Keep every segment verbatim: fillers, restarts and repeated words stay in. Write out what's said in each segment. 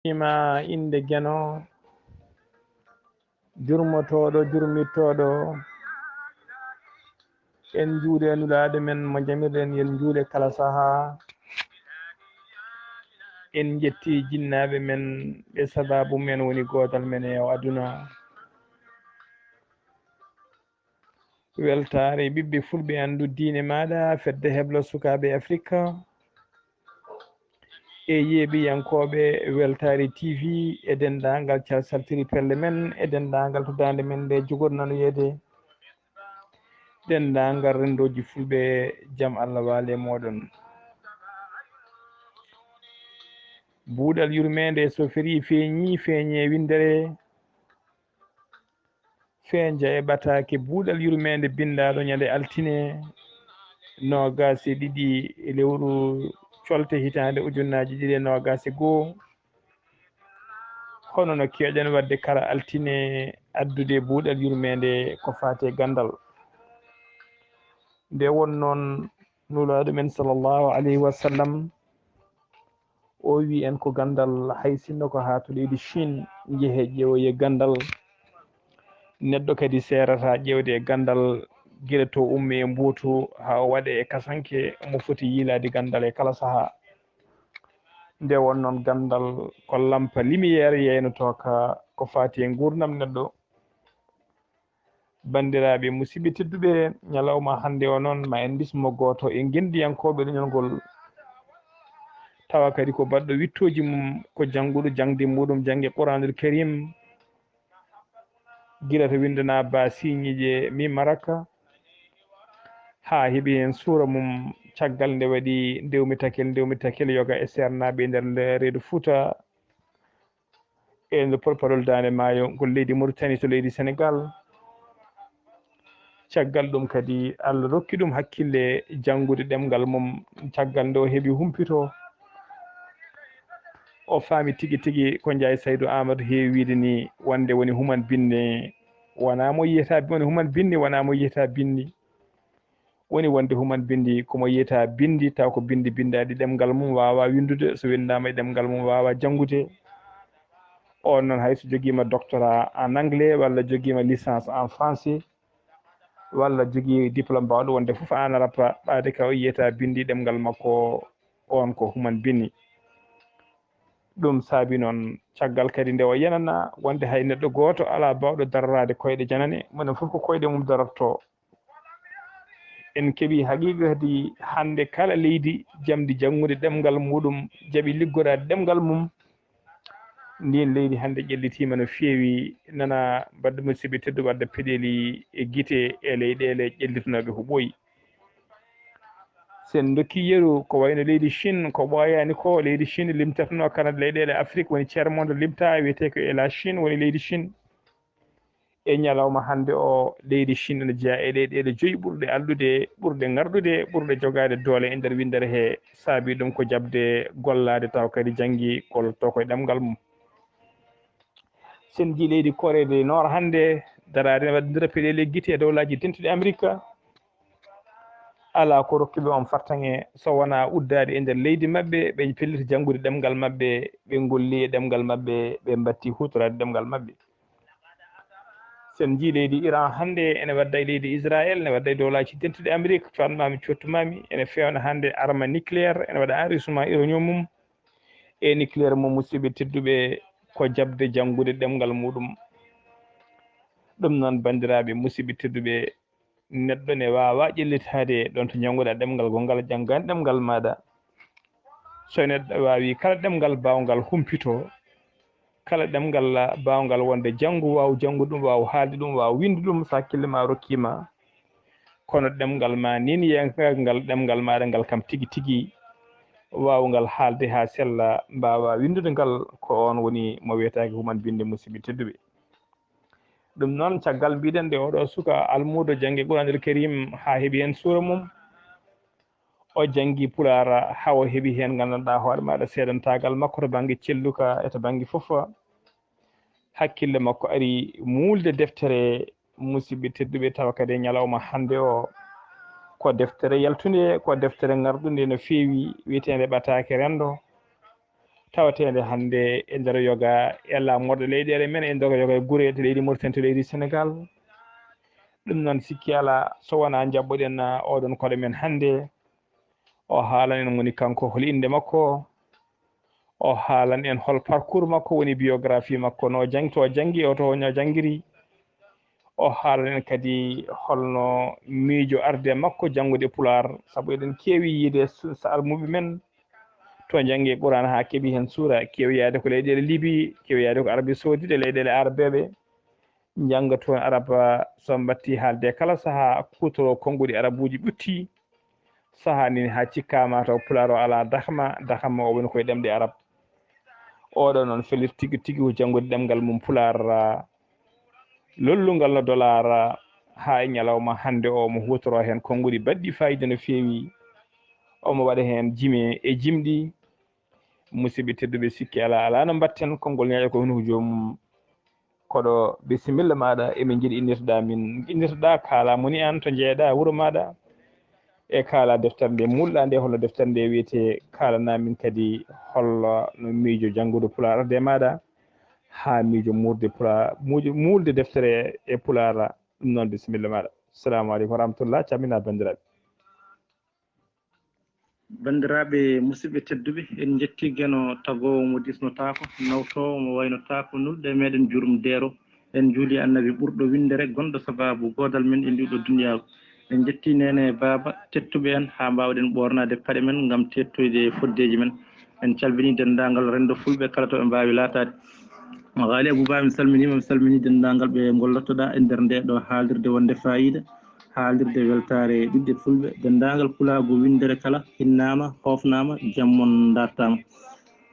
Ima innde Geno, jurmotooɗo, jurmittooɗo. En njuuli e Nulaaɗo men mo jamirɗen, en njuuli kala sahaa. En njetti jinnaaɓe men, ɓe sabaabu men woni gootal men e o aduna. Weltaare ɓiɓɓe fulɓe, anndu diine maaɗa, fedde heblo sukaaɓe Afrika. E yeeɓiyankooɓe Weltaare T V, e denndaangal calsaltiri pelle men, e denndaangal to daande men nde jogori nanoyeede, denndaangal renndooji fulɓe, jam Allah waale e mooɗon. Buuɗal yurmeende so ferii feeñii, feeñee winndere, fenja e ɓataake buuɗal yurmeende binndaaɗo ñande altine, noogaas e ɗiɗi lewru colte hitaande ujunnaaji ɗiɗi e noogaas e goo. Hono no keewɗen waɗde kala altine, addude buuɗal yurmeende ko faati e ganndal. Nde won noon Nulaaɗo men sallallahu alayhi wa sallam, o wi en ko ganndal, hay sinno ko haa to leydi Chine, njehee ƴeewoyee ganndal. Neɗɗo kadi seerata ƴeewde e ganndal, gila to ummee e mbuutu haa o waɗee e kasanke, omo foti yiilaade ganndal e kala sahaa. Nde won noon ganndal ko lampa, lumière, yeynotooka ko faati e nguurndam neɗɗo. Banndiraaɓe musidɓe tedduɓe, ñalawma hannde o noon, ma en bismo gooto e ngenndiyankooɓe leñol ngol, tawa kadi ko baɗɗo wittooji mum, ko jannguɗo jaŋde muɗum jaŋde Quraanul Kariim, gila to winndana ba siiñiije mi maraka, haa heɓi heen suura mum, caggal nde waɗi ndewmi takel, ndewmi takel yoga e seernaaɓe e nder le-, reedu Fuuta, e nder porparol daande maayo ngol leydi Mauritanie to leydi Senegal. Caggal ɗum kadi, Allah rokki ɗum hakkille janngude ɗemngal mum. Caggal nde o heɓi humpito, o faami tigi tigi ko Njaay Saydu Aamadu heewi wiide ni, wonde woni Human Binni, wonaa mo yiyata, woni Human Binni, wonaa mo yiyata binndi. Woni wonde Human Binni ko mo yiyata binndi, taw ko binndi binndaaɗi ɗemngal mum waawaa winndude, so winndaama e ɗemngal mum waawaa janngude. Oon noon, hay so jogiima doctorat en anglais, walla jogiima licence en français, walla jogii diplôme baawɗo wonde fof en arabe, ɓaade ka o yiyata binndi ɗemngal makko, oon ko Human Binni. Ɗum saabi noon, caggal kadi nde o yenana wonde hay neɗɗo gooto alaa baawɗo daranaade koyɗe janane, minen fof ko koyɗe mum darotoo. En keɓii haqiiqa kadi hannde kala leydi jamdi janngude ɗemngal muɗum, jaɓi liggoraade ɗemngal mum, ndiin leydi hannde ƴellitiima no feewi. Nana mbaɗde musidɓe tedduɓe wadda peɗeeli e gite e leyɗeele ƴellitunooɓe huɓoyi. Sen dokki yeru ko wayno leydi Chine, ko ɓooyaani ko leydi Chine limtatnoo kala leyɗeele Afrik, woni tiers monde limtaa, wiyetee ko e la Chine woni leydi Chine. E ñalawma hannde o, leydi Chine ene jeyaa e leyɗeele joyi ɓurɗe alɗude, ɓurɗe ŋarɗude, ɓurɗe jogaade doole e nder winndere he. Saabii ɗum ko jaɓde gollaade taw kadi janngi gollotoo ko e ɗemngal mum. Sen njii leydi Corée du Nord hannde, daraade ne waɗdira peɗeeli e gite e dowlaaji dentuɗi Amerika. Alaa ko rokki ɓe on fartaŋŋe so wonaa uddaade e nder leydi maɓɓe, ɓe pelliti janngude ɗemngal maɓɓe, ɓe ngolli e ɗemngal maɓɓe, ɓe mbatti huutoraade ɗemngal maɓɓe. Sen njii leydi Iran hannde ene wadda e leydi Israël, ene wadda e dowlaaji dentuɗi Amerika, coatmaami, coatmaami, ene feewna hannde arme nucléaire, ene waɗa enrichissement uranium mum e nucléaire mum, musidɓe tedduɓe, ko jaɓde janngude ɗemngal muɗum. Ɗum noon, banndiraaɓe musidɓe tedduɓe, neɗɗo ne waawaa ƴellitaade ɗoon to njannguɗaa ɗemngal gonngal, janngaani ɗemngal maaɗa. So neɗɗo waawii kala ɗemngal baawngal humpito, kala ɗemngal baawngal wonde janngu, waaw janngude ɗum, waaw haalde ɗum, waaw winnde ɗum, so hakkille maa rokkiima. Kono ɗemngal maa nin yeeŋgal ngal, ɗemngal maaɗa ngal kam tigi tigi, waawngal haalde haa sella, mbaawaa winndude ngal, ko oon woni mo wiyetaake Human Binni, musidɓe tedduɓe. Ɗum noon, caggal mbiɗen nde oɗo suka almuudo janngi Quraanul Kariim haa heɓi heen suura mum, o janngi Pulaar haa o heɓi heen, nganndanɗaa hoore maaɗa, seedantaagal makko to bannge celluka e to bannge fof. Hakkille makko ari muulde deftere, musidɓe tedduɓe, tawa kadi e ñalawma hannde o, ko deftere yaltunde, ko deftere ŋarɗunde no feewi, wiyeteende Ɓataake Renndo. tawateende hannde e nder yoga e laamorɗe leyɗeele men, e nder yoga e gureeɗe leydi Mauritanie to leydi Sénégal. Ɗum noon, sikki alaa, so wonaa njaɓɓuɗen oɗon koɗo men hannde, o haalan en woni kanko, hol innde makko, o haalan en hol parcours makko, woni biographie makko, no jang-, to janngi o, to no janngiri. O haalan en kadi holno miijo arde makko janngude Pulaar, sabu eɗen keewi yiide s-, s-, almuɓe men to janngi Quraan haa keɓi heen suura, keewi yaade ko leyɗeele Libi, keewi yaade ko Arabie Saoudite, leyɗeele Arabeeɓe, njannga toon Arab, so mbatti haalde kala sahaa, kuutoroo konnguɗi Arabuuji ɓutti, sahaa nin haa cikkaama taw Pulaar o alaa dakma, dakma o woni koye ɗemɗe Arab. Oɗo noon felir tigi tigi ko janngude ɗemngal mum Pulaar, ah, lollungal no dolaar, ah, haa e ñalawma hannde o mo huutoroo heen konnguɗi baɗɗi faayiida no feewi. Omo waɗa heen jime e jimɗi. Musidɓe tedduɓe, sikki alaa, alaa no mbaɗten, konngol ñaaƴa ko hunuko joomum. Koɗo, bisimilla maaɗa, emin njiɗi innirtoɗaa min, innirtoɗaa, kaalaa moni aan, to njeeyɗaa, wuro maaɗa, e kaalaa deftere nde muulɗaa nde, holno deftere nde wiyetee, kaalanaa min kadi holno miijo janngude Pulaar arde e maaɗa, haa miijo muurde Pulaar, muujo-, muulde deftere e Pulaar. Ɗum noon, bisimilla maaɗa. Salaamu aleykum wa rahmatullah, calminaa banndiraaɓe. Banndiraaɓe musidɓe tedduɓe, en njettii Geno tagoowo mo diisnotaako, nawtoowo mo waynotaako, nulɗo e meeɗen jurum deero. En njuuli Annabi ɓurɗo winndere, gonɗo sabaabu goodal men e ndiiɗo duniyaaru. En njettii neene e baaba teettuɓe en haa mbaawɗen ɓoornaade paɗe men ngam teettoyde foddeeji men. En calminii denndaangal renndo Fulɓe kala to ɓe mbaawi laataade. Gaali Abuba, mi salminiima, mi salminii denndaangal ɓe ngollottoɗaa e nder ndee ɗoo haalirde wonde faayiida. Haalirde weltaare ɓiɓɓe Fulɓe, denndaangal pulaagu winndere kala, hinnaama, hoofnaama, jam mon ndaartaama.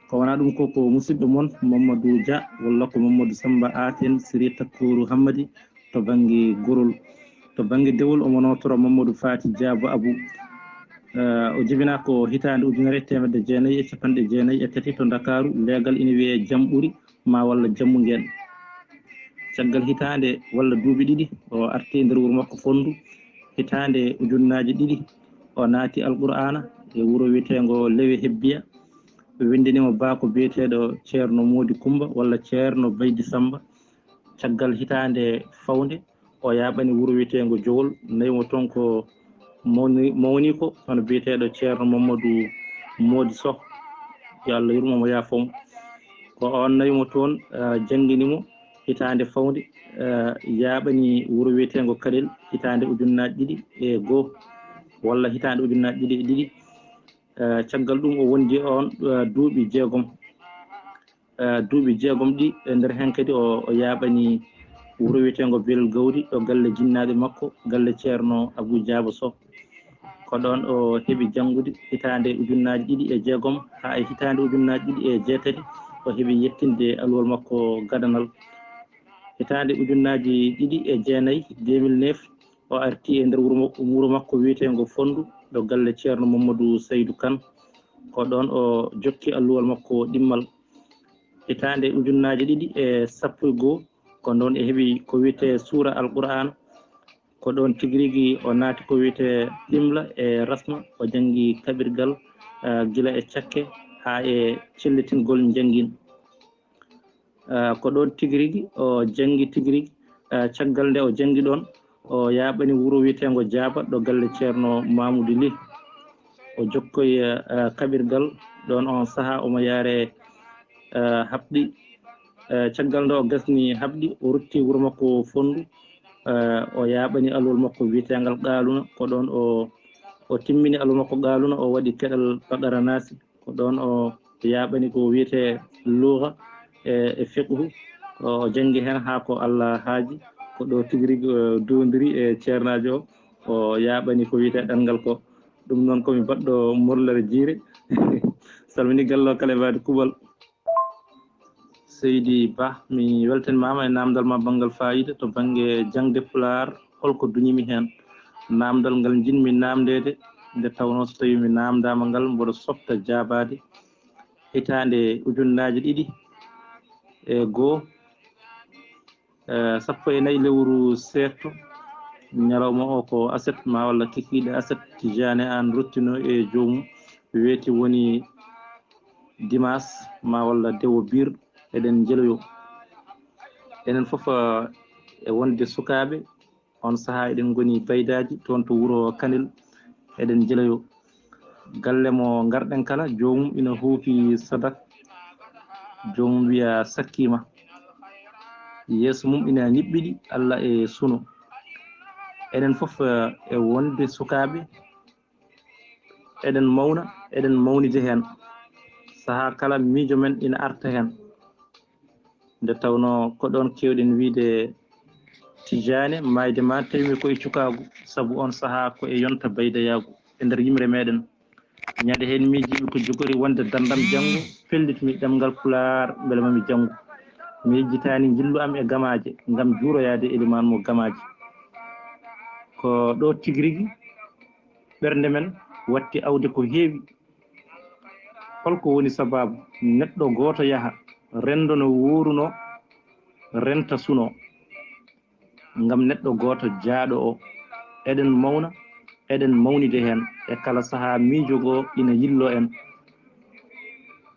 Ko wonaa ɗum ko, ko musidɗo mon Mamadou Dia, walla ko Mamadou Samba Aten, Siri Takkuru Hammadi, to bannge gorol. To bannge dewol, omo nootora Mamadou Fati Diabo Abou. Eh, o jibinaa ko hitaande ujunere e teemedde jeenayi e cappanɗe jeenayi e tati to Ndakaaru, leegal ina wiyee Jam Ɓuri, ma walla Jammu Ngeen. Caggal hitaande walla duuɓi ɗiɗi, o arti e nder wuro makko Fonndu. Hitaande ujunnaaji ɗiɗi, o naati Alqur'aana e wuro wiyeteengo Lewe Hebbiya. Ɓe winndini mo baako biyeteeɗo Ceerno Moodi Kummba walla Ceerno Baydi Sammba. Caggal hitaande fawnde, o yaaɓani wuro wiyeteengo Jowol, nawi mo toon ko mawni-, mawniiko, hono biyeteeɗo Ceerno Mamadou Moodi Soh, yo Allah yurmo mo, yaafo mo. Ko oon nawi mo toon, eh, janngini mo hitaande fawnde, eh, yaaɓani wuro wiyeteengo Kaɗel hitaande ujunnaaji ɗiɗi e goo, walla hitaande ujunnaaji ɗiɗi e ɗiɗi. Eh, caggal ɗum, o wondi e oon, eh, duuɓi jeegom. Eh, duuɓi jeegom ɗi, e nder heen kadi o, o yaaɓani wuro wiyeteengo Belel Gawri, ɗo galle jinnaaɓe makko, galle Ceerno Abou Diabo Sow. Ko ɗoon o heɓi janngude hitaande ujunnaaji ɗiɗi e jeegom haa e hitaande ujunnaaji ɗiɗi e jeetati, o heɓi yettinde alluwal makko gadanal. Hitaande ujunnaaji ɗiɗi e jeenayi, deux mille neuf, o arti e nder wuro mo-, wuro makko wiyeteengo Fonndu, ɗo galle Ceerno Mamadou Saydou Kane. Ko ɗoon o jokki alluwal makko ɗimmal. Hitaande ujunnaaji ɗiɗi e sappo e goo, ko ɗoon e heɓi ko wiyetee suura Alqur'aan. Ko ɗoon tigi rigi o naati ko wiyetee ɗimla e rasma, o janngi kaɓirgal, eh, gila e cakke haa e cellitingol njanngin. Eh, ko ɗoon tigi rigi o janngi tigi rigi, eh, caggal nde o janngi ɗoon, o yaaɓani wuro wiyeteengo Jaaba, ɗo galle Ceerno Mamoudou Ly. O jokkoyi, eh, kaɓirgal ɗoon oon sahaa, omo yaare, eh, haɓdi. Eh, caggal nde o gasni haɓdi, o rutti wuro makko Fonndu. Eh, o yaaɓani alluwal makko wiyeteengal Qaaluna. Ko ɗoon o, o timmini alluwal makko Qaaluna, o waɗi keɗal Baqara Naasi. Ko ɗoon o yaaɓani ko wiyetee luuga e, e fiqhu. O janngi heen haa ko Allah haaji. Ko ɗo tigi rigi o duwondiri e ceernaajo o, o yaaɓani ko wiyetee ɗanngal ko. Ɗum noon ko mi baɗɗo morlere jiire. Salmini gallo kala e mbaadi kuuɓal. Seydi Bah, mi weltanimaama e naamndal ma banngal faayiida to bannge jaŋde Pulaar, holko duñimi heen? Naamndal ngal njiɗmi naamndeede, nde tawnoo so tawii mi naamndaama ngal, mboɗo softa jaabaade. Hitaande ujunnaaji ɗiɗi e goo, eh, sappo e nayi lewru seeɗto, ñalawma o ko aset ma walla kikiiɗe aset, Tijaani Aan ruttinoo e joomum, weeti woni dimas ma walla dewo bir, eɗen njeloyo. Enen fof, eh, e wonde sukaaɓe, on sahaa eɗen ngoni baydaaji toon to wuro Kanel, eɗen njeloyo. Galle mo ngarɗen kala, joomum ina huufi sadak, joomum wiya sakkiima. Yeeso mum ina ñiɓɓiɗi, Alla e suno. Enen fof, eh, e wonde sukaaɓe, eɗen mawna, eɗen mawnide heen. Sahaa kala, miijo men ina arta heen. Nde tawnoo ko ɗoon keewɗen wiyde, Tijaani, maayde ma tawimi ko e cukaagu, sabu oon sahaa ko e yonta baydayaagu e nder yimre meeɗen. Ñande heen miijiimi ko jogori wonde darndam janngo, pellitmi ɗemngal Pulaar mbele ma mi janngu. Mi yejjitaani njillu am e gamaaje ngam juuroyaade elimaan mo gamaaji. Ko ɗo tigi rigi ɓernde men watti awde ko heewi. Holko woni sabaabu neɗɗo gooto yaha renndo no wuurunoo, renta sunoo? Ngam neɗɗo gooto jaaɗo o, eɗen mawna, eɗen mawnide heen, e kala sahaa miijo ngo ina yilloo en.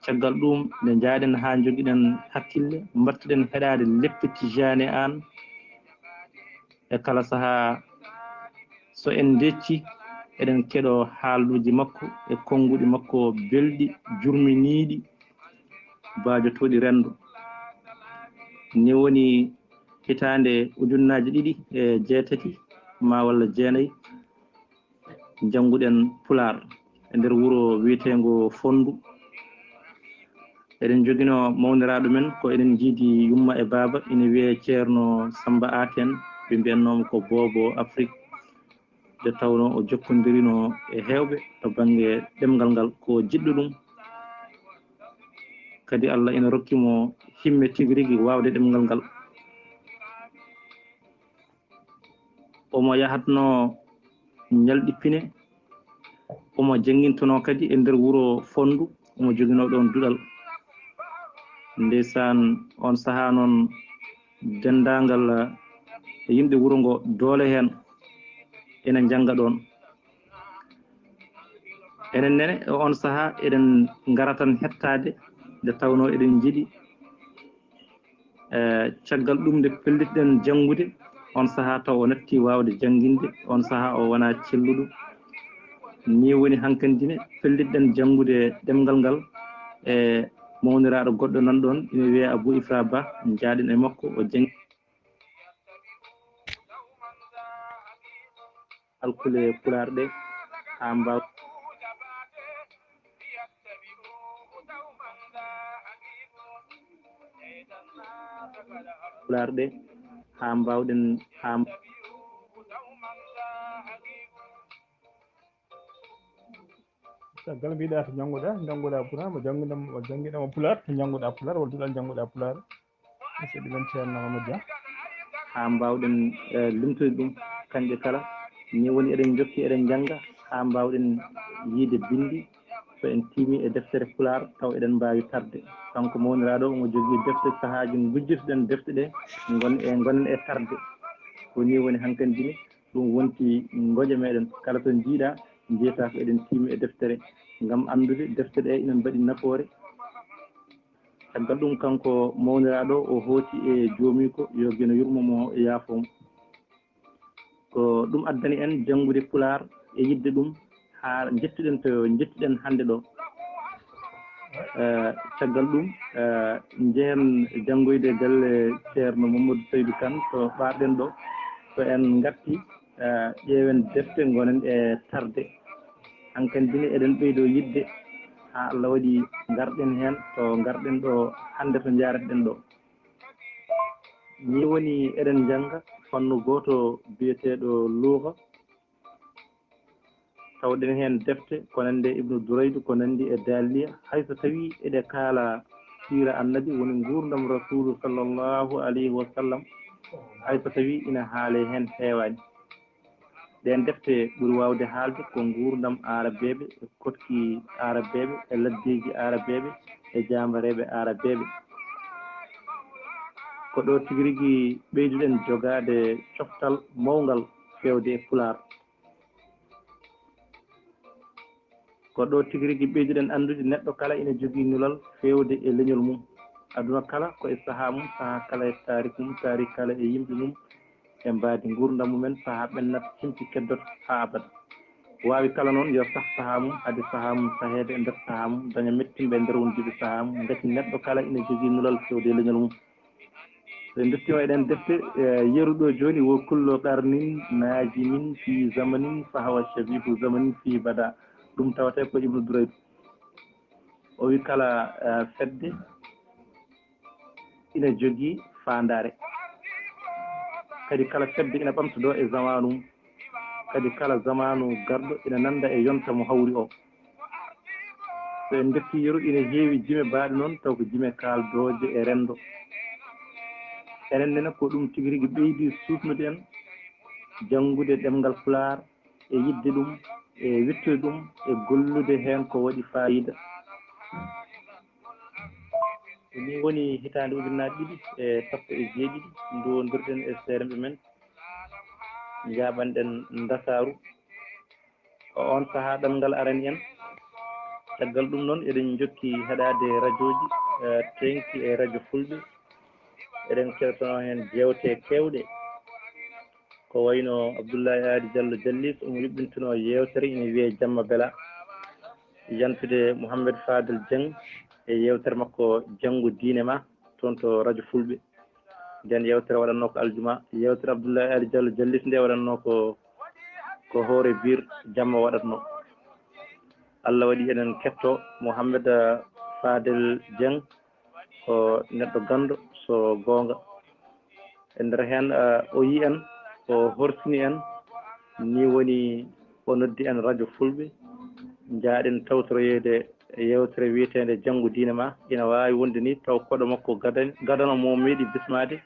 Caggal ɗuum, nde njaaɗen haa njogiɗen hakkille, mbattiɗen heɗaade lepte Tijaani Aan, e kala sahaa, so en ndeccii, eɗen keɗoo haaluuji makko e konnguɗi makko belɗi, jurminiiɗi, baajotooɗi renndo. Ni woni hitaande ujunnaaji ɗiɗi e jeetati ma walla jeenayi, njannguɗen Pulaar e nder wuro wiyeteengo Fonndu. Eɗen njoginoo mawniraaɗo men, ko eɗen njiidi yumma e baaba, ina wiyee Ceerno Sammba Aten, ɓe mbiyatnoo mo ko Boobo Afrik. Nde tawnoo o jokkondirinoo e heewɓe to bannge ɗemngal ngal, ko jiɗɗo ɗum. Kadi Alla ina rokki mo himme tigi rigi waawde ɗemngal ngal. Omo yahatnoo ñalɗi pine, omo janngintonoo kadi e nder wuro Fonndu, omo joginoo ɗoon duɗal. Ndeysaan, oon sahaa noon, denndaangal, eh, yimɓe wuro ngo doole heen ena njannga ɗoon. Enen nene, e oon sahaa, eɗen ngara tan heɗtaade, nde tawnoo eɗen njiɗi, eh, caggal ɗum nde pellitɗen janngude, oon sahaa taw o natti waawde jannginde, oon sahaa o wonaa celluɗo. Nii woni hankandi ne pellitɗen janngude ɗemngal ngal e mawniraaɗo goɗɗo nan ɗoon, ina wiyee Abou Ifra Ba, njaaɗen e makko, o janngi. Alkule Pulaar ɗe haa mbaaw-, Pulaar ɗe haa mbaawɗen, haa mba-, Caggal mbiɗa to njannguɗaa, njannguɗaa Pulaar, mo jannginam-, mo jannginama Pulaar, to njannguɗaa Pulaar, walla duɗal njannguɗaa Pulaar. Musidɗo men Ceerno Mamadou Dia. Haa mbaawɗen, eh, limtude ɗum, kanƴe kala. Ni woni eɗen njokki, eɗen njannga, haa mbaawɗen yiyde binndi. So en tiimi e deftere Pulaar, taw eɗen mbaawi tarde. Kanko mawniraaɗo, omo jogii defte, sahaaji ngujjitoɗen defte ɗe, ngon-, e ngonen e tarde. Ko ni woni hankandi ne, ɗum wonti ngoƴa meɗen. Kala to njiiɗa, njiyata ko eɗen tiimi e deftere, ngam anndude defte ɗe ina mbaɗi nafoore. Caggal ɗum, kanko mawniraaɗo o hooti e joomiiko, yo Geno yurmo mo, yaafo mo. Ko ɗum addani en janngude Pulaar e yiɗde ɗum haa njettuɗen to njettuɗen hannde ɗo. Eh, caggal ɗum, eh, njehen janngoyde galle Ceerno Mamadou Saydou Kane to ɓaarɗen ɗo. So en ngarti, eh, ƴeewen defte, ngonen e tarde. Hankandi ne eɗen ɓeydo yiɗde haa Allah waɗi ngarɗen heen to ngarɗen ɗo hannde, to njaaretɗen ɗo. Ni woni eɗen njannga fannu gooto biyeteeɗo luuga. Tawɗen heen defte ko nanndi e Ibnu Duraydu, ko nanndi e Daaliya, hay so tawii eɗe kaala siira Annabi, woni nguurndam Rasuulu sallallahu alayhi wa sallam, hay so tawii ina haalee heen heewaani. Ɗeen defte ɓuri waawde haalde ko nguurndam Aarabeeɓe, e koɗki Aarabeeɓe, e laddeeji Aarabeeɓe, e jaambareeɓe Aarabeeɓe. Ko ɗo tigi rigi ɓeyduɗen jogaade coftal mawngal feewde e Pulaar. Ko ɗo tigi rigi ɓeyduɗen anndude neɗɗo kala ina jogii ñulal feewde e leñol mum. Aduna kala ko e sahaa mum, sahaa kala e taariik mum, taariik kala e yimɓe mum, e mbaadi nguurndam mumen, sahaa ɓennata, cimti keddoto haa abada. Waawi kala noon yo sah sahaa mum, hade sahaa mum saheede e nder sahaa mum, daña mettimɓe e nder wondiiɓe sahaa mum, ngati neɗɗo kala ina jogii ñulal feewde e leñol mum. So en nduttiima eɗen defte, eh, yeru ɗo jooni, wo kullu qarnin naajimin fii zamanin, fahawa shabihu zamanin fii bada. Ɗum tawetee ko Ibnu Durayd. O wi kala, eh, fedde ina jogii faandaare. Kadi kala fedde ina ɓamtodoo e zamaanu mum. Kadi kala zamaanu garɗo ina nannda e yonta mo hawri o. So en ndettii yeru, ina heewi jime baaɗe noon, taw ko jime kaaldooje e renndo. Enen nene ko ɗum tigi rigi ɓeydi suusnude en janngude ɗemngal Pulaar, e yiɗde ɗum, e wittude ɗum, e gollude heen ko waɗi faayiida. Ko nii woni hitaande ujunnaaje ɗiɗi e sappo e jeeɗiɗi, nduwondirɗen e seeremɓe men, njaaɓanɗen Ndakaaru. Ko oon sahaa ɗemngal arani en. Caggal ɗum noon, eɗen njokki heɗaade rajooji, eh, teeŋti e rajo Fulɓe. Eɗen keɗotonoo heen jeewte keewɗe. Ko wayno Abdullahi Aali Jallo Jallis, omo yuɓɓintunoo yeewtere ina wiyee Jamma Bela. Yantude Mouhamed Fadel Dieng e yeewtere makko Janngu Diine Ma, toon to rajo Fulɓe. Nden yeewtere waɗatnoo ko aljuma. Yeewtere Abdullahi Aali Jallo Jallis nde waɗatnoo ko, ko hoore biir jamma waɗatnoo. Allah waɗi eɗen keɗtoo Mouhamed Fadel Dieng, ko neɗɗo ganndo so goonga. E nder heen, eh, o yii en, o horsini en, nii woni o noddi en rajo Fulɓe, njaaɗen tawtoroyeede yeewtere wiyeteende Janngu Diine Ma. Ina waawi wonde nii taw koɗo makko gadani, gadano mo meeɗi bismaade,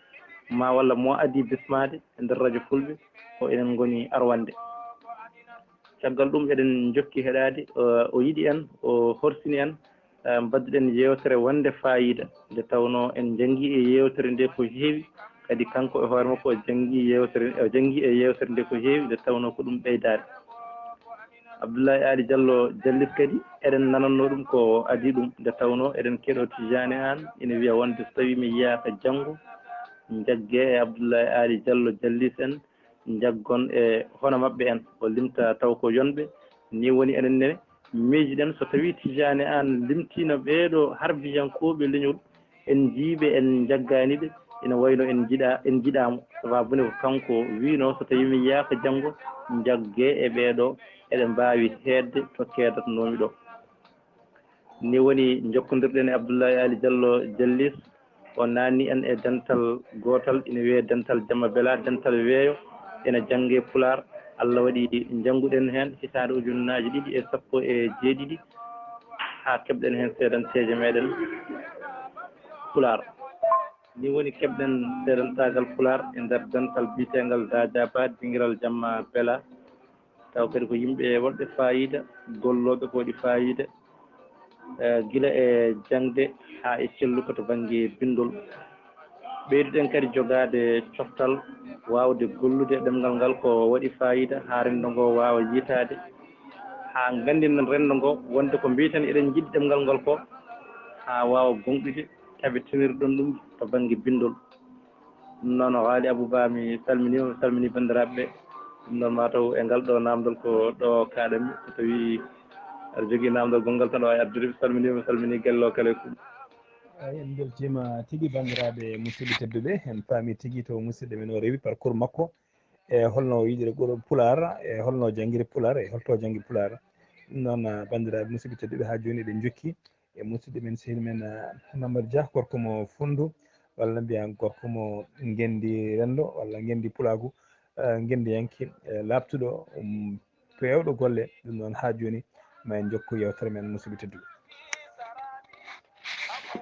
ma walla mo adii bismaade e nder rajo Fulɓe, ko enen ngoni arwande. Caggal ɗum, eɗen njokki heɗaade, o, o yiɗi en, o horsini en, eh, mbadduɗen yeewtere wonde faayiida, nde tawnoo en njanngi e yeewtere nde ko heewi, kadi kanko e hoore makko o janngi yeewtere, o janngi e yeewtere nde ko heewi, nde tawnoo ko ɗum ɓeydaare. Abdullahi Aali Jallo Jallis kadi, eɗen nanannoo ɗum ko o adii ɗum, nde tawnoo eɗen keɗoo Tijaani Aan ina wiya wonde so tawii mi yiyaaka janngo, njaggee e Abdullahi Aali Jallo Jallis en, njaggon e hono maɓɓe en, o limta taw ko yonɓe. Nii woni enen ne miijiɗen, so tawii Tijaani Aan limtiino ɓeeɗo harbiyankooɓe leñol, en njiiɓe, en njaggaani ɓe, ina wayno en njiɗa, en njiɗaamo. Sabaabu ne ko kanko wiinoo, so tawii mi yiyaaka janngo, njaggee e ɓeeɗo, eɗen mbaawi heedde to keedatnoomi ɗo. Ni woni njokkondirɗen e Abdullahi Ali Jallo Jallis. O naanni en e dental gootal, ina wiyee dental Jamma Bela, dental weeyo, ina janngee Pulaar. Allah waɗi njannguɗen heen hitaande ujunnaaje ɗiɗi e sappo e jeeɗiɗi, haa keɓɗen heen seedanteeje meeɗen Pulaar. Ni woni keɓɗen seedantaagal Pulaar e nder dental biyeteengal Dajaba, dingiral Jamma Bela. Taw kadi ko yimɓe waɗɓe faayiida, gollooɓe ko waɗi faayiida, eh, gila e jaŋde haa e celluka to bannge binndol. Ɓeyduɗen kadi jogaade coftal, waawde gollude ɗemngal ngal ko waɗi faayiida, haa renndo ngo waawa yiytaade, haa nganndinen renndo ngo wonde ko mbiyeten eɗen njiɗi ɗemngal ngal ko, haa waawa goongɗude, tabitinirɗon ɗum to bannge binndol. Ɗum noon, Haali Abou Ba, mi salminiima, mi salminii banndiraaɓe ɓe. Ɗum noon, mataw e ngal ɗo naamndal ko ɗo kaaɗanmi, so tawii aɗa jogii naamndal gonngal tan, a waawi addude. Mi salminiima, mi salminii galle o kala e kuuɓ. Eey, en mbeltiima tigi, banndiraaɓe musidɓe tedduɓe. En paami tigi to musidɗo men o rewi parcours makko, e holno o yiɗiri Pulaar, e holno o janngiri Pulaar, e holto o janngi Pulaar. Ɗum noon, banndiraaɓe musidɓe tedduɓe, haa jooni eɗen njokki e musidɗo men, sehil men, ah, Mamadou Dia, gorko mo Fonndu, walla mbiyaa gorko mo Ngenndi Renndo, walla Ngenndi Pulaagu, ah, ngenndiyanke, eh, laaɓtuɗo, um, peewɗo golle. Ɗum noon, haa jooni, ma en njokku yeewtere men, musidɓe tedduɓe.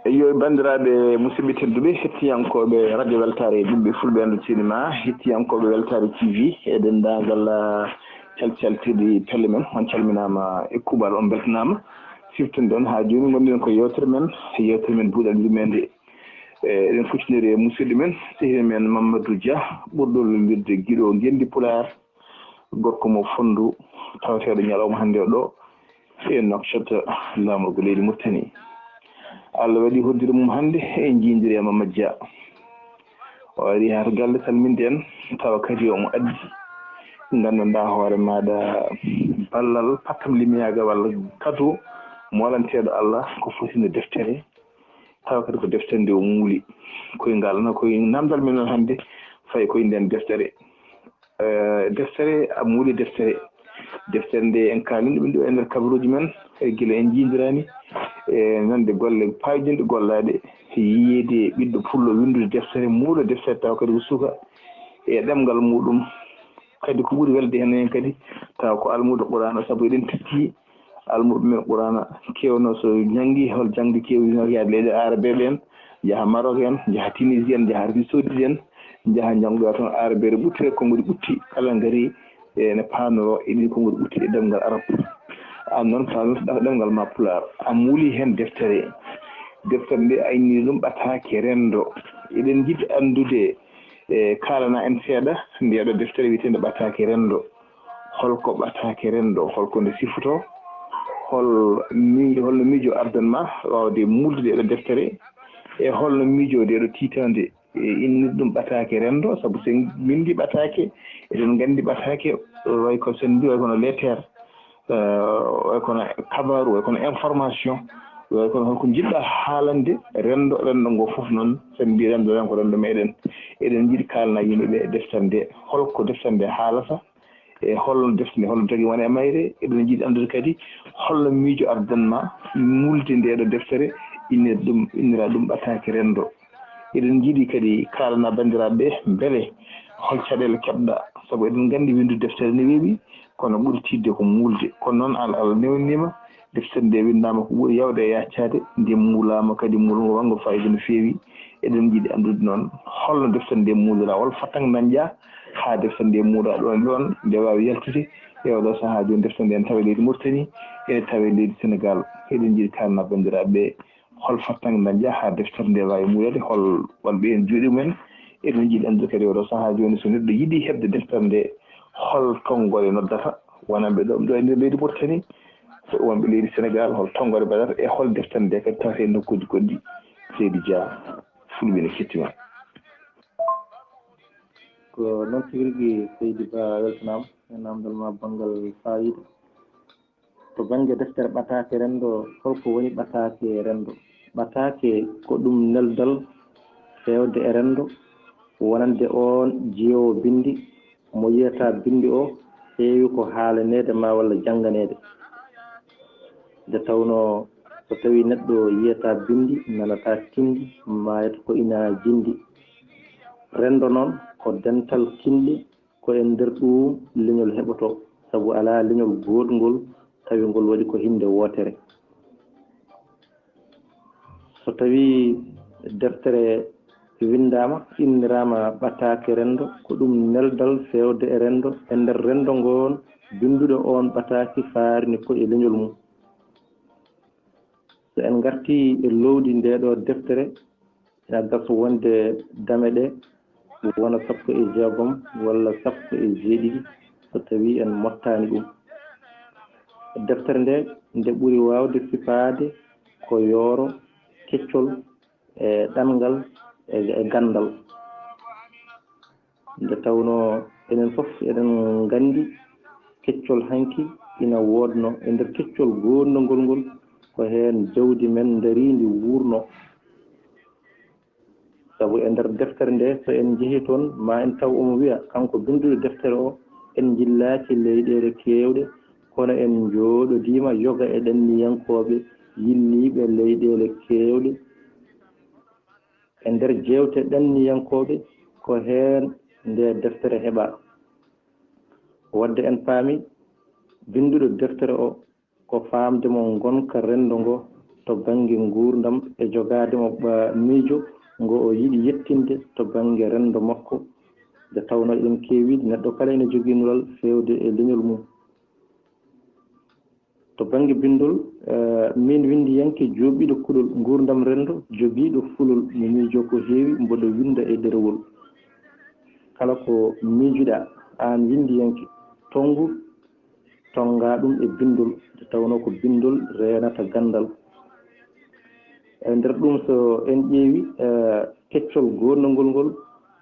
Eyo, banndiraaɓe musidɓe tedduɓe, hettiyankooɓe Radio Weltaare, ɓiɓɓe Fulɓe Anndu Sinima, hettiyankooɓe Weltaare T V, e denndaangal, ah, calcalteeɗi pelle men, on calminaama e kuuɓal, on mbeltanaama. Siftude on haa jooni, ngonɗen ko yeewtere men, yeewtere men Buuɗal Yurmeende. E, eɗen kucconndiri e musidɗo men, sehil men Mamadou Dia, ɓurɗo lullirde Giɗo Ngenndi Pulaar, gorko mo Fonndu, taweteeɗo ñalawma hannde o ɗo, E Nouakchott, laamorgo leydi Mauritanie. Allah waɗi hoddire mum hannde, en njiidiriima majja. O ari haa to galle, salminde en, tawa kadi omo addi, nganndanɗaa hoore maaɗa, ballal pattam limyaaga walla kado moolanteeɗo Allah ko foti no deftere, tawa kadi ko deftere nde o muuli. Koye ngal, no koye namdal men noon hannde, fayi koye nden deftere. Eh, deftere, a muuli deftere. Deftere nde en kaalino ɗum ɗo e nder kabaruuji men, e gila en njiidiraani, e nande golle paayɗinɗe gollaaɗe, yiyeede ɓiɗɗo pullo winndude deftere, muulo deftere, tawa kadi ko suka, e ɗemngal muɗum. Kadi ko ɓuri welde heen heen kadi, tawa ko almuudo Qur'aana, sabu eɗen teski almuuɓe men Qur'aana keewno so janngi, hol jaŋde keewino yaade leyɗe Aarabe ɓeen, njaha Maroc en, njaha Tunisie en, njaha Arabie Saoudite en, njaha njanngoya toon Aarabeere ɓuttire, konngudi ɓutti, kala ngari ene paanoro e ɗin konngudi ɓutti e ɗemngal Arab. Aan noon paanor ɗemngal ma Pulaar, a muuli heen deftere. Deftere nde a inni ɗum ɓataake renndo. Eɗen njiɗi anndude, e kaalana en seeɗa, ndeɗo deftere wiyeteende ɓataake renndo. Holko ɓataake renndo, holko nde sifotoo? Hol mi-, holno miijo ardan ma waawde muulde ɗeɗo deftere? E holno miijo ndeɗo tiitaande, e innir ɗum ɓataake renndo? Sabu so en winndi ɓataake, eɗen nganndi ɓataake, way ko so en mbi, way kono lettere, eh, way kono kabaaru, way kono information, way kono holko njiɗɗa haalande renndo, renndo ngo fof noon, so en mbi renndo tan ko renndo meɗen. Eɗen njiɗi kaalana yimɓe ɓe deftere nde, holko deftere nde haalata, e holno deftere nde, holno tagi wona e mayre. Eɗen njiɗi anndude kadi holno miijo ardan ma muulde ndeɗo deftere, innir ɗum, innira ɗum ɓataake renndo. Eɗen njiɗi kadi kaalana banndiraaɓe ɓe, mbele hol caɗeele keɓɗa? Sabu eɗen nganndi winndude deftere ne weeɓi, kono ɓuri tiiɗde ko muulde. Kono noon, Al-, Allah newniima, deftere nde winndaama ko ɓuri yaawde e yaccaade, nde muulaama kadi, muulngo wanngo faayiida no feewi. Eɗen njiɗi anndude noon holno deftere nde muulira, hol fatang dañƴa haa deftere nde muula ɗoon e ɗoon, nde waawi yaltude e oɗo sahaa jooni. Deftere nde ene tawe leydi Mauritanie, ene tawe leydi Sénégal. Eɗen njiɗi kaalana banndiraaɓe ɓe, hol fatang dañƴa haa deftere nde waawi muuleede, hol wonɓe heen juuɗe mumen. Eɗen njiɗi anndude kadi oɗo sahaa jooni, so neɗɗo yiɗi heɓde deftere nde, hol tonngole noddata wonanɓe ɗo, ɗo e nder leydi Mauritanie? So wonɓe leydi Sénégal, hol tonngole mbaɗata e hol deftere nde kadi tawata e nokkuuji goɗɗi? Seydi Dia, Fulɓe ne kettima. Ko noon tigi rigi, Seydi Ba, weltanaama e namdal ma banngal faayiida. To bannge deftere ɓataake renndo, holko woni ɓataake renndo? Ɓataake ko ɗum neldal feewde e renndo, wonande oon jiyoowo binndi, mo yiyata binndi o, heewi ko haalaneede ma walla jannganeede. Nde tawnoo so tawii neɗɗo yiyata binndi, nanata kinndi, maayata ko ina jinndi. Renndo noon ko dental kinɗe, ko e nder ɗuum leñol heɓotoo, sabu alaa leñol goodngol tawi ngol waɗi ko hinnde wootere. So tawii deftere winndaama, inniraama ɓataake renndo, ko ɗum neldal feewde e renndo, e nder renndo ngoon, binnduɗo oon ɓataake faarini ko e leñol mum. So en ngartii e loowdi ndeeɗoo deftere, ina gasa wonde dame ɗe wona sappo e jeegom walla sappo e jeeɗiɗi, so tawii en mottaani ɗum. Deftere nde, nde ɓuri waawde sifaade ko yooro keccol e ɗanngal e, e ganndal. Nde tawnoo enen fof eɗen nganndi keccol hanki ina woodnoo. E nder keccol goodnongol ngol, ko heen jawdi men ndariindi wuurnoo. Sabu e nder deftere nde, so en njehii toon, ma en taw omo wiya, kanko binnduɗo deftere o, en njillaaki leyɗeele keewɗe, kono en njooɗodiima yoga e ɗanniyankooɓe yilniiɓe leyɗeele keewɗe. E nder jeewte ɗanniyankooɓe, ko heen nde deftere heɓaa. Wadde en paami, binnduɗo deftere o, ko faamde mo ngonka renndo ngo to bannge nguurndam e jogaade mo, ɓa, miijo ngo o yiɗi yettinde to bannge renndo makko, nde tawnoo eɗen keewi, neɗɗo kala ene jogii nulal feewde e leñol mum. To bannge binndol, eh, miin winndiyanke jooɓiiɗo kulol, nguurndam renndo, jogiiɗo fulol, mi miijoo ko heewi, mboɗo winnda e ɗerewol. Kala ko miijuɗaa, aan winndiyanke, tonngu, tonngaa ɗum e binndol, nde tawnoo ko binndol reenata ganndal. E nder ɗum, so en ƴeewi, eh, keccol goonɗungol ngol,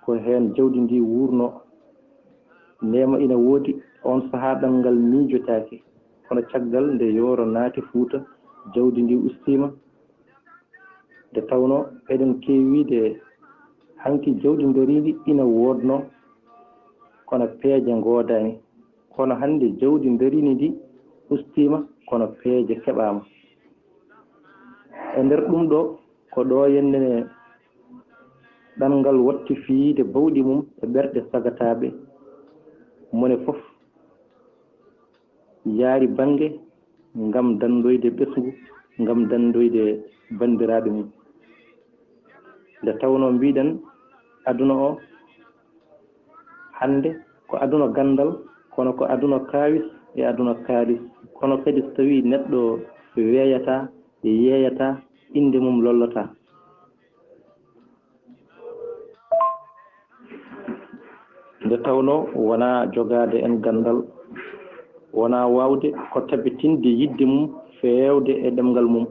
ko heen jawdi ndi wuurnoo. Neema ina woodi, oon sahaa ɗanngal miijotaake. Kono caggal nde yooro naati Fuuta, jawdi ndi ustiima. Nde tawnoo eɗen keewi wiide hanki jawdi ndariindi ina woodnoo, kono peeje ngoodaani. Kono hannde jawdi ndariindi ndi ustiima, kono peeje keɓaama. E nder ɗum ɗo, ko ɗo yenne ɗanngal watti fiyde bawɗi mum e ɓerɗe sagataaɓe. Mone fof yaari bannge ngam danndoyde ɓesngu, ngam danndoyde banndiraaɓe mum. Nde tawnoo mbiɗen aduna o hannde ko aduna ganndal, kono ko aduna kaawis e aduna kaalis. Kono kadi so tawii neɗɗo weeyataa, yeeyataa, innde mum lollataa. Nde tawnoo wonaa jogaade en ganndal, wonaa waawde ko tabitinde yiɗde mum feewde e ɗemngal mum.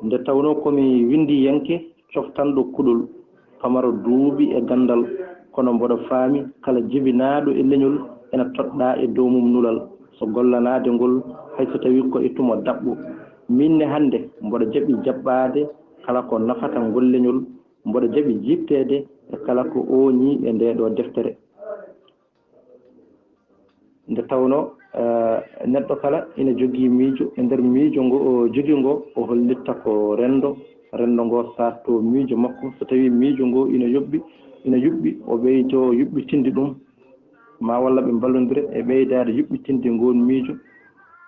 Nde tawnoo ko mi winndiyanke coftanɗo kuɗol, pamaro duuɓi e ganndal, kono mboɗo faami kala jibinaaɗo e leñol ena toɗɗaa e dow mum nulal. So gollanaade ngol, hay so tawii ko e tuma daɓɓo. Miin ne hannde mboɗo jaɓi jaɓɓaade kala ko nafata ngol leñol, mboɗo jaɓi jiiɓteede e kala ko ooñii e ndee ɗoo deftere. Nde tawnoo, eh, neɗɗo kala ina jogii miijo, e nder miijo ngo o jogii ngo, o hollitta ko renndo, renndo ngo saatto miijo makko. So tawii miijo ngo ina yoɓɓi, ina yuɓɓi, o ɓeydo yuɓɓitinde ɗum, ma walla ɓe mballondira e ɓeydaade yuɓɓitinde ngoon miijo,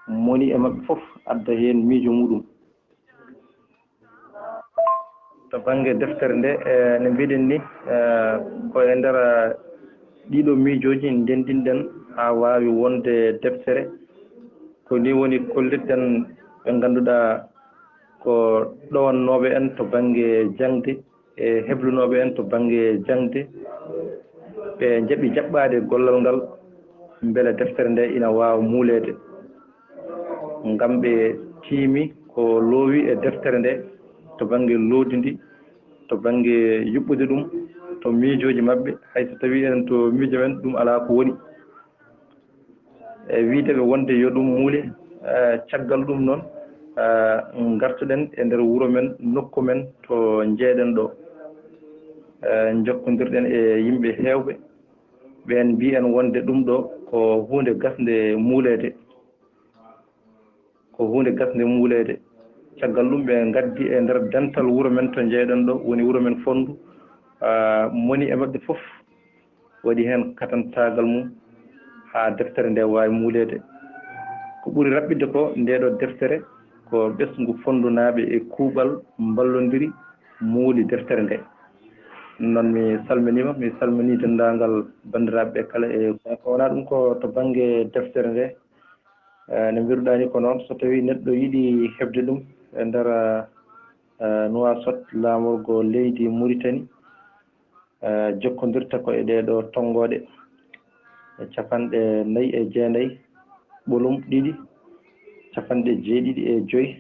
moni e maɓɓe fof adda heen miijo muɗum. To bannge deftere nde, eh, no mbiɗen ni, eh, ko e nder, eh, ɗiɗo miijooji ndendinɗen haa waawi wonde deftere. Ko ni woni kollitɗen ɓe ngannduɗaa ko ɗowannooɓe en to bannge jaŋde e heblunooɓe en to bannge jaŋde. Ɓe njaɓi jaɓɓaade gollal ngal mbele deftere nde ina waawa muuleede. Ngam ɓe tiimi ko loowi e deftere nde to bannge loowdi ndi, to bannge yuɓɓude ɗum, to miijooji maɓɓe, hay so tawii enen to miijo men ɗum alaa ko woni. E wiide ɓe wonde yo ɗum muule, eh, caggal ɗum noon, eh, ngartuɗen e nder wuro men, nokku men to njeeɗen ɗo. Eh, njokkondirɗen e yimɓe heewɓe, ɓeen mbiyen wonde ɗum ɗo ko huunde gasnde muuleede. Ko huunde gasnde muuleede. Caggal ɗum, ɓe ngaddi e nder dental wuro men to njeeɗen ɗo, woni wuro men Fonndu. Ah, moni e maɓɓe fof waɗi heen katantaagal mum haa deftere nde waawi muuleede. Ko ɓuri raɓɓiɗde ko, ndee ɗo deftere ko ɓesngu Fonndunaaɓe e kuuɓal mballondiri muuli deftere nde. Ɗum noon, mi salminiima, mi salminii denndaangal banndiraaɓe ɓe kala. E ko wonaa ɗum, ko to bannge deftere nde, eh, no mbiruɗaa ni ko noon, so tawii neɗɗo yiɗi heɓde ɗum e nder, eh, Nuwaasot, laamorgo leydi Muritani, eh, jokkondirta ko e ɗee ɗoo tonngooɗe: e capanɗe nayi e jeenayi, ɓolum ɗiɗi, capanɗe jeeɗiɗi e joy,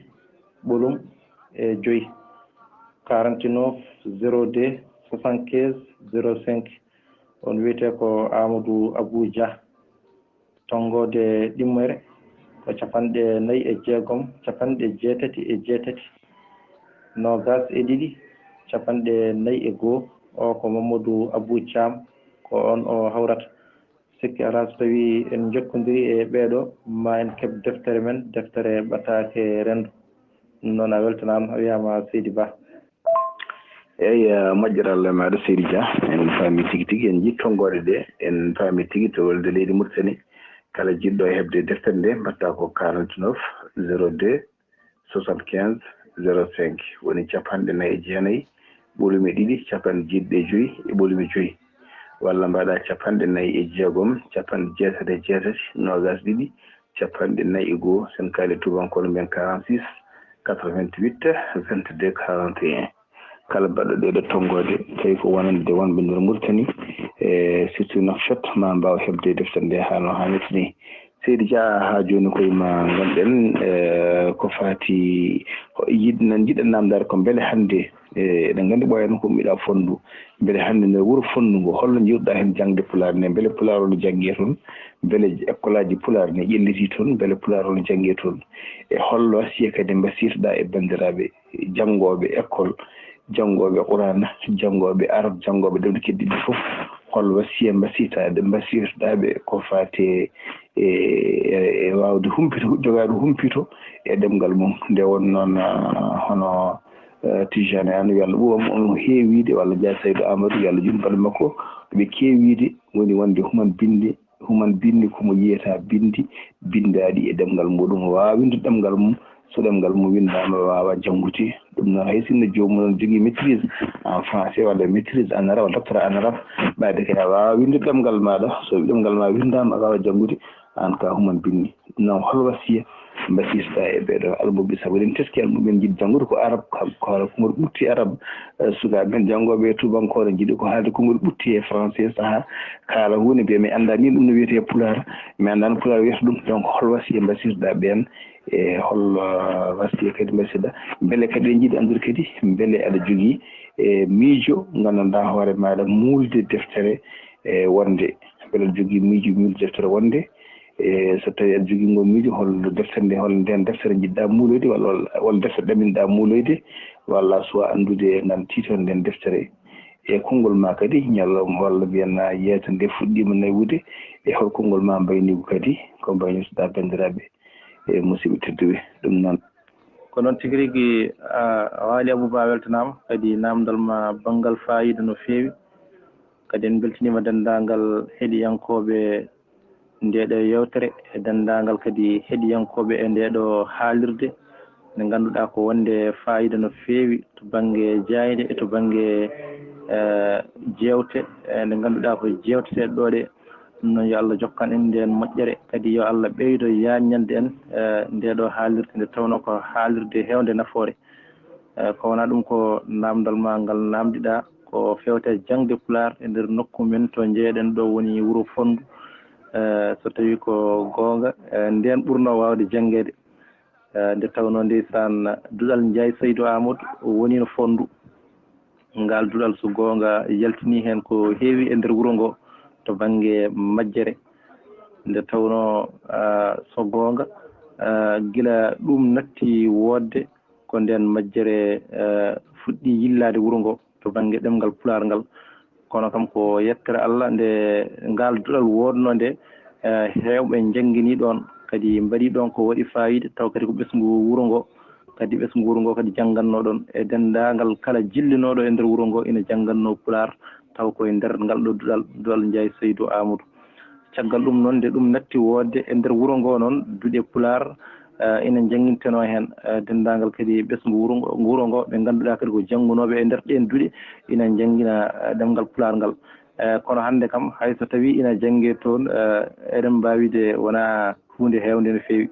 ɓolum e joy, quarante-neuf zéro deux soixante-quinze zéro cinq. On wiyetee ko Amadou Abou Dia. Tonngoode ɗimmere ko capanɗe nayi e jeegom, capanɗe jeetati e jeetati, noogaas e ɗiɗi, capanɗe nayi e goo. O ko Mamadou Abou Thiam, ko oon o hawrata. Sikki alaa, so tawii en njokkondirii e ɓee ɗoo, ma en keɓ deftere men, deftere ɓataake renndo. Ɗum noon, a weltanaama, a wiyaama Seydi Ba. Eey, eh, moƴƴere Allah e maaɗa, Seydi Dia. En paami tigi tigi, en njii tonngoode ɗe, en paami tigi to welde leydi Mauritanie. Kala jiɗɗo e heɓde deftere nde, mbaɗta ko quarante-neuf zéro deux soixante-quinze zéro cinq, woni capanɗe nayi e jeenayi, ɓolum e ɗiɗi, capanɗe jeeɗiɗi e joy e ɓolum e joy. Walla mbaɗa capanɗe nayi e jeegom, capanɗe jeetati e jeetati, noogaas ɗiɗi, capanɗe nayi e goo, sen kaali tuubankoore mbiyen quarante-six quatre-vingt-huit vingt-deux quarante et un. Kala baɗɗo ɗee ɗoo tonngoode, tawi ko wonande wonɓe nder Mauritanie, e surtout Nouakchott, ma mbaaw heɓde deftere nde haa no haanirta ni. Seydi Dia, haa jooni koye ma ngonɗen, eh, ko faati, yiɗ-, nan njiɗen naamndaade ko mbele hannde, eh, eɗen nganndi ɓooyani ko ummiɗa fonndu, mbele hannde nder wuro fonndu ngo, holno njiɗɗa heen jaŋde Pulaar ne, mbele Pulaar o no janngee toon, mbele ekkolaaji Pulaar ne ƴelliti toon, mbele Pulaar o no janngee toon, e holno wasiya kadi mbasiytoɗa e banndiraaɓe janngooɓe école, janngooɓe Qur'aana, janngooɓe Arab, janngooɓe ɗemɗe keddiiɗe fof, hol wasiya mbasiytaade, mbasiytoɗaaɓe ko faati e, e, e waawde humpito, jogaade humpito e ɗemngal mum. Nde won noon, ah, hono, eh, Tijjani Aan, yo Allah ɓuuɓam on heewiide, walla Njaay Saydu Aamadu, yo Allah juutnu balɗe makko, ɓe keewiide, woni wonde human binndi, human binndi ko mo yiyata binndi, binndaaɗi e ɗemngal muɗum, waawa winndude ɗemngal mum, so ɗemngal mum winndaama, waawa janngude. Ɗum noon, hay sinno joomum noon jogii maîtrise en français, walla maîtrise en arabe, walla doctorat en arabe, ɓayde kay a waawa winndude ɗemngal maaɗa, so ɗemngal ma winndaama, a waawa janngude, aan ka human binndi. Ɗum noon, hol wasiya mbasiytoɗa e ɓeeɗo almuɓɓe? Sabu eɗen teski almuɓɓe en njiɗi janngude ko arab, ko, ko, ko ngol ɓurti arab. Eh, sukaaɓe men janngooɓe e tuubankoore njiɗi ko haalde konngol ɓutti e français, sahaa kaala huunde, mbiya mi anndaa min ɗum no wiyetee Pulaar, mi anndaa no Pulaar wiyata ɗum. Donc, hol wasiya mbasiytoɗa ɓeen? E hol, eh, wasiya kadi mbasiytoɗa? Mbele kadi eɗen njiɗi anndude kadi, mbele aɗa jogii, eh, miijo nganndanɗaa hoore maaɗa muulde deftere, eh, wonde, mbele aɗa jogii miijo muulde deftere wonde, e so tawii aɗa jogii ngol miijo, hol deftere nde, hol ndeen deftere njiɗɗa muuloyde, walla, walla, walla deftere ɗaminɗa muuloyde, walla soit anndude ngal tiitor ndeen deftere. E konngol ma kadi, ñalawma walla mbiyen yeeso nde fuɗɗiima newude, e hol konngol ma mbayniigu kadi, ko mbaynitoɗa banndiraaɓe e musidɓe tedduɓe. Ɗum noon. Ko noon tigi rigi, a, Waali Abuu Ba weltanaama, kadi naamndal ma banngal faayiida no feewi. Kadi en mbeltaniima denndaangal heɗiyankooɓe ndeeɗo yeewtere e denndaangal kadi heɗiyankooɓe e ndeeɗo haalirde, nde ngannduɗaa ko wonde faayiida no feewi to bannge jaaynde e to bannge, eh, jeewte, eh, nde ngannduɗaa ko jeewteteeɗe ɗoo ɗe. Ɗum noon, yo Allah jokkan en ndeen moƴƴere, kadi yo Allah ɓeydo yaajnande en, eh, ndeeɗo haalirde, nde tawnoo ko haalirde heewnde nafoore. Eh, ko wonaa ɗum ko naamndal ma ngal naamndiɗaa, ko feewte jaŋde Pulaar e nder nokku men to njeeɗen ɗo woni wuro Fonndu. Eh, so tawii ko goonga, eh, ndeen ɓurnoo waawde janngeede. Eh, nde tawnoo ndeysaan duɗal Njaay Saydu Aamadu woni no Fonndu. Ngal duɗal so goonga yaltinii heen ko heewi e nder wuro ngo to bannge majjere. Nde tawnoo, ah, so goonga, ah, gila ɗum natti woodde, ko ndeen majjere, eh, fuɗɗii yillaade wuro ngo to bannge ɗemngal Pulaar ngal. Kono kam ko yettere Allah nde ngaal duɗal woodnoo nde, eh, heewɓe njannginii ɗoon, kadi mbaɗii ɗoon ko waɗi faayiida, taw kadi ko ɓesngu wuro ngo, kadi ɓesngu wuro ngo kadi janngannoo ɗoon. E denndaangal kala jillinooɗo e nder wuro ngo ina janngannoo Pulaar, taw ko e nder ngal ɗo duɗal, duɗal Njaay Saydu Aamadu. Caggal ɗum noon, nde ɗum natti woodde e nder wuro ngo noon, duɗe Pulaar, eh, ina njanngintenoo heen, eh, denndaangal kadi ɓesngu wuro ngo, wuro ngo, ɓe ngannduɗaa kadi ko janngunooɓe e nder ɗeen duɗe, ina njanngina, eh, ɗemngal Pulaar ngal. Eh, kono hannde kam, hay so tawii ina janngee toon, eh, eɗen mbaawi de wonaa huunde heewnde no feewi.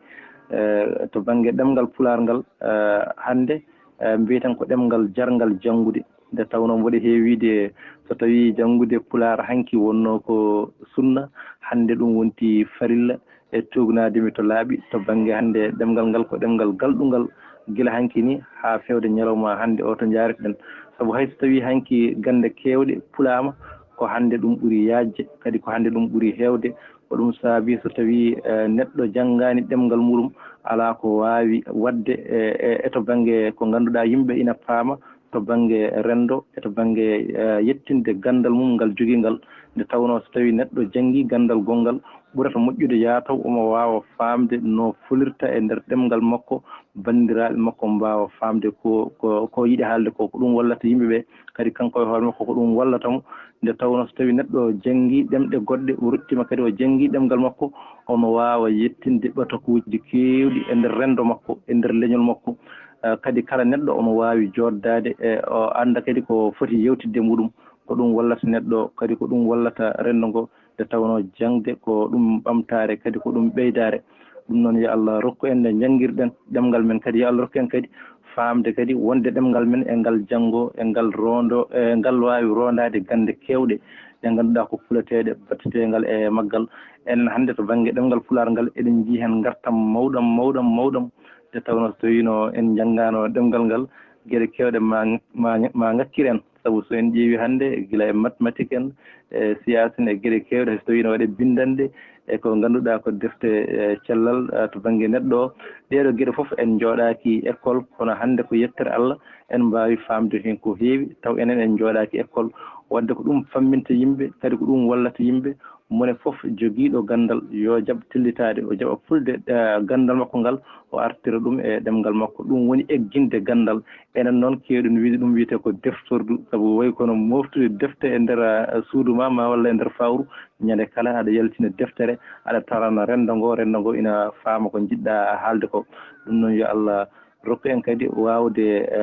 Eh, to bannge ɗemngal Pulaar ngal, eh, hannde, eh, mbiyeten ko ɗemngal jarngal janngude. Nde tawnoo mboɗo heewiide, so tawii janngude Pulaar hanki wonnoo ko sunna, hannde ɗum wonti farilla e tuugnaade mi to laaɓi. To bannge hannde, ɗemngal ngal ko ɗemngal galɗungal gila hanki ni haa feewde ñalawma hannde o to njaareten. Sabu hay so tawii hanki gannde keewɗe pulaama, ko hannde ɗum ɓuri yaajde, kadi ko hannde ɗum ɓuri heewde. Ko ɗum saabi so tawii, eh, neɗɗo janngaani ɗemngal muɗum, alaa ko waawi waɗde e, e, e to bannge ko ngannduɗaa yimɓe ina paama, to bannge renndo, e to bannge, eh, yettinde ganndal mum ngal jogii ngal. Nde tawnoo so tawii neɗɗo janngii ganndal gonngal, ɓurata moƴƴude yaa taw omo waawa faamde no folirta e nder ɗemngal makko, banndiraaɓe makko mbaawa faamde ko, ko, ko yiɗi haalde ko, ko ɗum wallata yimɓe ɓe. Kadi kanko e hoore makko ko ɗum wallata mo. Nde tawnoo so tawii neɗɗo janngii ɗemɗe goɗɗe, o ruttiima kadi o janngii ɗemngal makko, omo waawa yettinde ɓatakuuji keewɗi e nder renndo makko, e nder leñol makko. Eh, kadi kala neɗɗo omo waawi jooɗdaade e o annda kadi ko foti yeewtidde muɗum. Ko ɗum wallata neɗɗo, kadi ko ɗum wallata renndo ngo, nde tawnoo jaŋde ko ɗum ɓamtaare, kadi ko ɗum ɓeydaare. Ɗum noon, yo Allah rokku en nde njanngirɗen ɗemngal men, kadi yo Allah rokku en kadi faamde kadi wonde ɗemngal men e ngal janngo, e ngal roondo, e ngal waawi roondaade gannde keewɗe ɗe ngannduɗaa ko pulateeɗe, batteteengal e maggal. Enen hannde to bannge ɗemngal Pulaar ngal, eɗen njii heen ngartam mawɗam, mawɗam, mawɗam, nde tawnoo so tawiino en njanngaano ɗemngal ngal, geɗe keewɗe ma, ma, ma ngakkir en. Sabu so en ƴeewi hannde, gila e mathématique en, e science en, e geɗe keewɗe, hay so tawiino waɗe binndanɗe, e ko ngannduɗaa ko defte, e, cellal, e, to bannge neɗɗo o. Ɗeeɗo geɗe fof en njooɗaaki école, kono hannde ko yettere Allah, en mbaawi faamde heen ko heewi, taw enen en njooɗaaki école. Waɗde ko ɗum famminta yimɓe, kadi ko ɗum wallata yimɓe. Mone fof jogiiɗo ganndal, yo jaɓ tellitaade, o jaɓa fulde, e, ganndal makko ngal, o artira ɗum e ɗemngal makko. Ɗum woni egginde ganndal. Enen noon, keewɗen wiyde ɗum wiyetee ko deftordu, sabu wayi kono mooftude defte e nder, a, suudu ma, ma walla e nder fawru, ñande kala aɗa yaltina deftere, aɗa tarana renndo ngo, renndo ngo ina faama ko njiɗɗa haalde ko. Ɗum noon, yo Allah rokku en kadi waawde, e,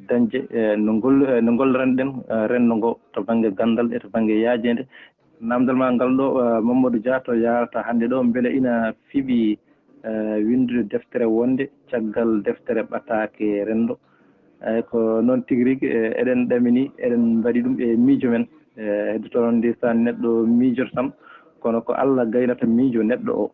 dañde, e, no ngol-, e, no ngolloranɗen, e, renndo ngo to bannge ganndal e to bannge yaajeende. Naamndal ma ngal ɗo, e, Mamadou Dia to yaarata hannde ɗo, mbele ina fiɓi, e, winndude deftere wonde caggal deftere ɓataake renndo. Eeyi, ko noon tigi rigi, e, eɗen ɗamini, eɗen mbaɗi ɗum e miijo men. E, heddotoo noon, ndeysaan, neɗɗo miijoto tan, kono ko Allah gaynata miijo neɗɗo o.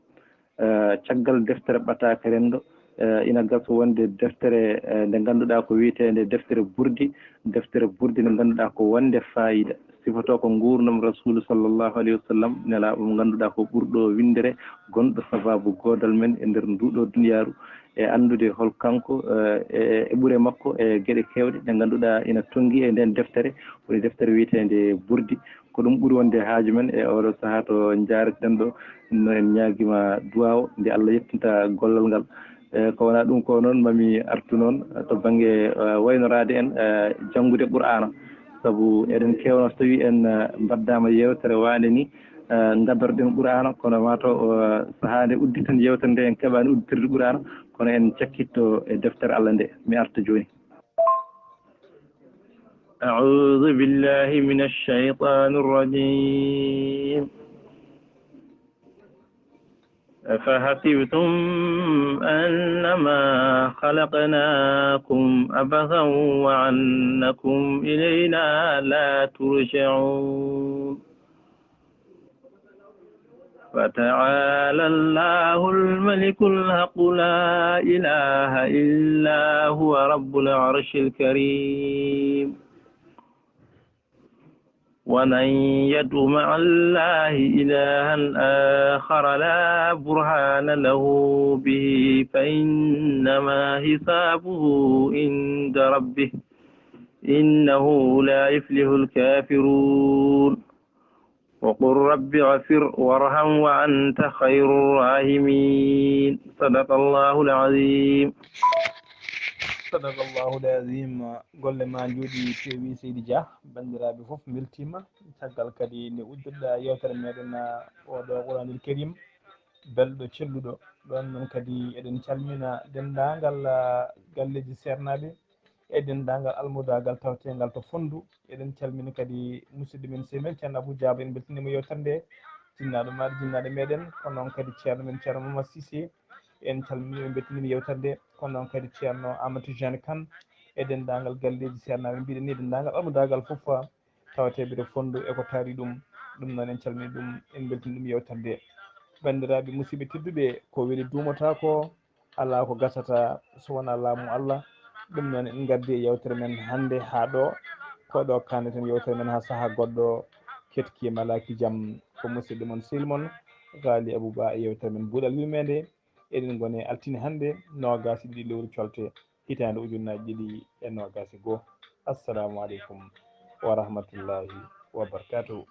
E, caggal deftere ɓataake renndo, e, ina gasa wonde deftere, e, nde ngannduɗaa ko wiyeteende deftere burdi, deftere burdi nde ngannduɗaa ko wonde faayiida. Sifotoo ko nguurndam Rasuulu sallallahu alayhi wa sallam, nelaaɓe mo ngannduɗaa ko ɓurɗo winndere, gonɗo sabaabu goodal men e nder nduuɗo duniyaaru, e anndude hol kanko, e, e, e ɓure makko e geɗe keewɗe ɗe ngannduɗaa ina tonngi e ndeen deftere, woni deftere wiyeteende Burdi. Ko ɗum ɓuri wonde haaju men e oɗo sahaa to njaareten ɗo. Ɗum noon en ñaagiima duwaaw nde Allah yettinta gollal ngal. E, ko wonaa ɗum ko noon, mami artu noon to bannge, e, waynoraade en, e, janngude Qur'aana. Sabu eɗen keewno so tawii en, e, mbaddaama yeewtere waande ni, e, ngaddoreɗen Qur'aana, kono maa taw, e, sahaa nde udditen yeewtere nde en keɓaani udditirde Qur'aana, kono en cakkitto e deftere Allah nde. Mi arta jooni. أعوذ بالله من الشيطان الرجيم. أفحسبتم أنما خلقناكم عبثا وأنكم إلينا لا ترجعون. فتعالى الله الملك الحق لا إله إلا هو رب العرش الكريم. ومن يدع مع الله إلها آخر لا برهان له به فإنما حسابه عند ربه إنه لا يفلح الكافرون. وقل رب اغفر وارحم وأنت خير الراحمين. صدق الله العظيم. Sadaqallahul azim. Golle ma njooɗi, peewi, Seydi Dia. Banndiraaɓe fof mbeltiima. Caggal kadi nde uddirɗa yeewtere meɗen, ah, oɗo Qur'anul Karim, belɗo, celluɗo. Ɗoon noon kadi eɗen calmina denndaangal, ah, galleeji seernaaɓe e denndaangal almudaagal tawteengal to Fonndu. Eɗen calmina kadi musidɗo men, sehil men, Ceerno Abou Diabo, en mbeltiniima yeewtere nde. Jinnaaɗo maaɗa, jinnaaɗo meɗen, ko noon kadi ceerno men, Ceerno Momar Cissé, en calminiima, en mbeltiniima yeewtere nde. Ko noon kadi Ceerno Amadou Tidiane Kane e denndaangal galleeji seernaaɓe, mbiɗen ni e denndaangal almudaagal fof, ah, tawateeɓe to Fonndu e ko taari ɗum. Ɗum noon en calmini ɗum, en mbeltini ɗum yeewtere nde. Banndiraaɓe, musidɓe tedduɓe, ko weli duumataa ko, alaa ko gasata so wonaa laamu Allah. Ɗum noon en ngardi e yeewtere men hannde haa ɗo. Ko ɗo kaaneten yeewtere men haa sahaa goɗɗo. Keɗkii malaaki jam, ko musidɗo mon, sehil mon, Gaali Abou Ba e yeewtere men Buuɗal Yurmeende. Eɗen ngoni e altine hannde, noogaas e ɗiɗi lewru colte, hitaande ujunnaaji ɗiɗi e noogaas e goo. Assalaamu aleykum wa rahmatullaahi wa barakaatuhu.